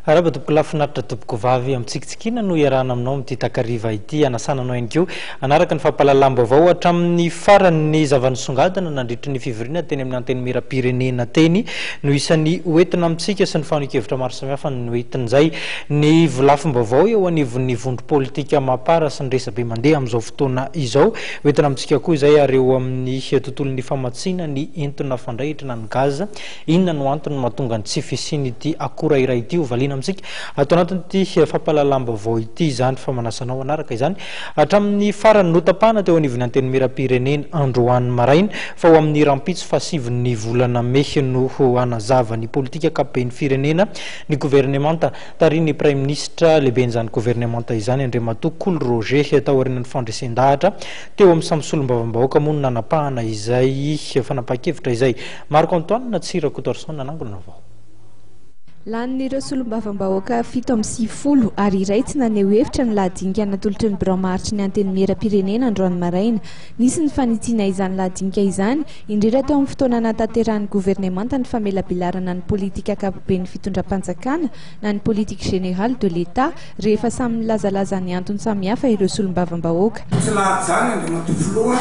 Arahaba tompoko lahy finaritra tompoko vavy Ampitsikitsikiana no iarahana aminao amin'ity takariva ity Anasana anao ihany koa hanaraka ny fampahalalam-baovao hatramin'ny farany Ny zava-nisongadina nandritry ny fivoriana teny amin'ny Antenimierampirenena teny no isan'ny hoentina amintsika sy ny fanehoan-kevitra maro samihafa noentin'izay Ny volafim-baovao eo anivon'ny vondrom-politika Mapar sy ny resabe mandeha amin'izao fotoana izao Hoentina amintsika koa izay ary eo amin'ny tontolon'ny famatsiana ny entona fandrahitra na ny gaz Inona no antony mahatonga ny tsy fisian'ity akora iray ity? Ho valiana amintsika ato anatin'ity fampahalalam-baovao ity izany fa manasa anao hanaraka izany hatramin'ny farany. Notapahana teo anivon'ny Antenimierampirenena androany maraina fa ho amin'ny rahampitso fahasivin'ny volana mey no hanazava ny politika ankapoben'ny firenena ny governemanta tarihin'ny Praiminisitra lehiben'izany governemanta izany Andriamatoa Kolo Roger taorian'ny fandresen-dahatra teo amin'ny samy solombavambahoaka moa no nanapahana izay fanapahan-kevitra izay. Marc Antoine Tsy Rakotoarison nanangona vao. Lanin'ireo solombavambahoaka 97 ary iray tsy naneho hevitra ny lahadinika natolotry ny birao maharitry ny Antenimierampirenena androany maraina. Nisy ny fanitsiana izany lahadinika izany, indrindra teo amin'ny fotoana nanatanterahan'ny governemanta ny famelabelarana ny politika ankapoben'ny fitondram-panjakana na ny politique générale de l'Etat, rehefa samy nilazalaza ny antony samihafa ireo solombavambahoaka. Tsy lahajany Andriamatoa Filoha.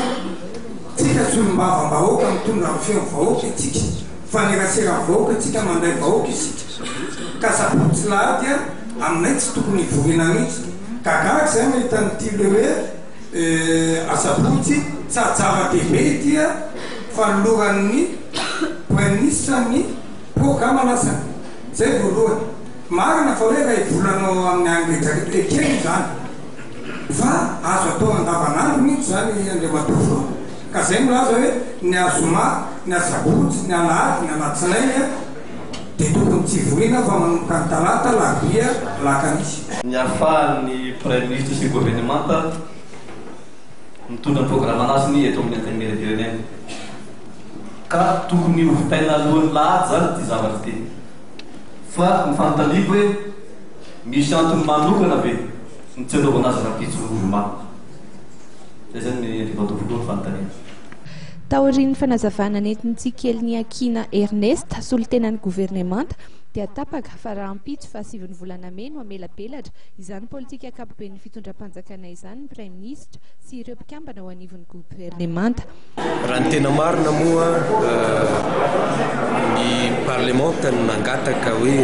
Tsika solombavambahoaka mitondra ny feon'ny vahoaka itsika, mifanerasera amin'ny vahoaka itsika, mandray vahoaka isika. Ka sabotsy sy lahady aminay tsy tokony hivoriana mihitsy. Ka gaga izay mahita an'ity le hoe asabotsy, sady zava-dehibe ity fanoloran'ny praiminisitra ny programan'asany. Izay voalohany. Marina fa hoe iray volana ao amin'ny any rehetra rehetra, ekena izany. Fa azo atao andavanandro mihitsy izany Andriamatoa Filoha. Ka izay milaza hoe ny azoma, ny asabotsy, ny alahady, ny alatsinainy dia tokony tsy hivoriana fa manomboka ny talata, alarobia, alakamisy. Ny ahafahan'ny Praiminisitra sy ny governemanta mitondra ny programan'asany eto amin'ny Antenimierampirenena. Ka tokony ho vitaina alohan'ny lahady izany ity zavatra ity. Fa ny fanontaniako hoe misy antony manokana ve? Ny tsy anaovana azy rahampitso zoma. Zay zany ny Andriamatoa Filoha ny fanontaniana. Taorian'ny fanazavana nentin'i Tsikeliniakina Ernest, solontenan'ny governemanta, dia tapaka fa rahampitso fahasivin'ny volana mey no hamelabelatra izany politika ankapoben'ny fitondram-panjakana izany ny Praiminisitra sy ireo mpikambana ao anivon'ny governemanta. Raha ny tena marina moa ny parlemanta no nangataka hoe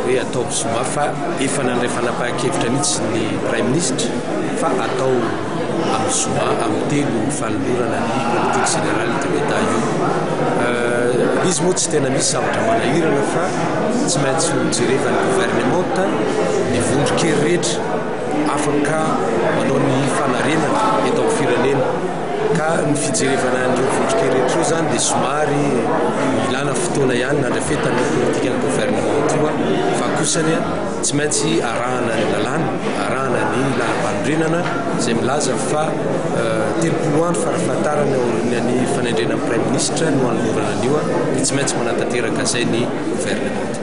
hoe atao amin'ny zoma fa efa nandray fanapahan-kevitra mihitsy ny praiminisitra fa atao amin'ny zoma amin'ny 3 ny fanolorana ny politique générale de l'Etat io. Izy moa tsy tena misy zavatra manahirana fa tsy maintsy ho jerevan'ny gouvernemanta ny vondron-kery rehetra afaka manao ny fanarenana eto amin'ny firenena ka ny fijerevana an'ireo vondron-kery rehetra ireo izany dia somary ilana fotoana ihany nandrafetana io politikan'ny gouvernement io fa kosany tsy maintsy arahana ny lalàna, arahana ny lalam-panorenana izay milaza fa 30 andro farafahatarany aorian'ny fanendrena ny praiminisitra no hanolorana an'io dia tsy maintsy manatanteraka izay ny gouvernement.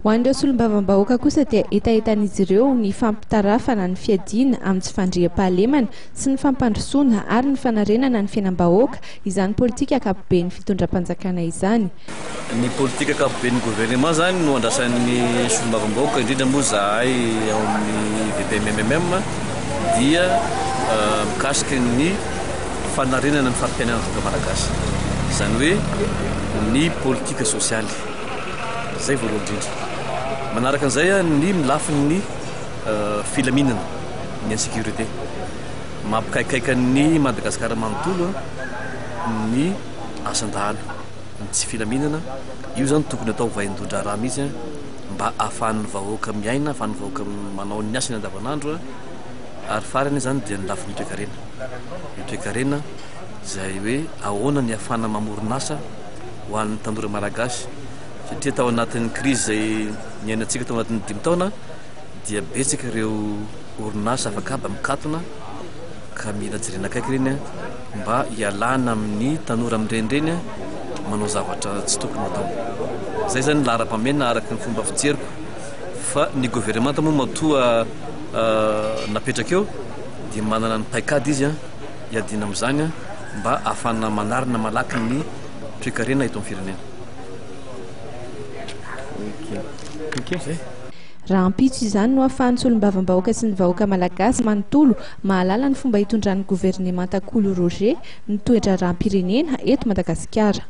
Ho an'ireo solombavambahoaka kosa dia hetahetan'izy ireo ny fampitarafana ny fiadiana amin'ny tsy fandriampahalemana sy ny fampandrosoana ary ny fanarenana ny fiainam-bahoaka izany politika ankapoben'ny fitondram-panjakana izany. Ny politika ankapoben'ny gouvernement izany no andrasan'ny solombavambahoaka, indrindra moa izahay ao amin'ny VPMMM dia mikasika ny fanarenana ny fari-piainan'ny vahoaka malagasy, izany hoe ny politika sosialy. Izay voalohany indrindra. Manaraka an'izay ny lafiny filaminana, ny insécurité. Mampikaikaika an'i Madagasikara manontolo ny asan-dahalo, ny tsy filaminana. Io izany tokony atao vaindohan-draharaha mihitsy mba ahafahan'ny vahoaka miaina, ahafahan'ny vahoaka manao ny asany andavanandro. Ary farany izany dia ny lafiny toekarena. Ny toekarena izay hoe ahoana ny ahafahana mamorona asa ho an'ny tanora malagasy satria tao anatin'ny krizy izay niainantsika tao anatin'ny 5 taona dia betsaka ireo orinasa afakaba mikatona ka mila jerena akaiky ireny mba hialana amin'ny tanora mirenireny manao zavatra tsy tokony ho atao. Izay izany ny laharam-pahamehana araka ny fomba fijeriko fa ny governemanta moa matoa napetraka eo dia manana ny paikady izy hiadiana amin'izany mba ahafahana manarina malaky ny toekarena eto amin'ny firenena. Ok. Rahampitso izany no ahafahan'ny solombavambahoaka sy ny vahoaka malagasy manontolo mahalala ny fomba hitondran'ny governemanta Kolo Roger ny toe-draharaham-pirenena eto Madagasikara.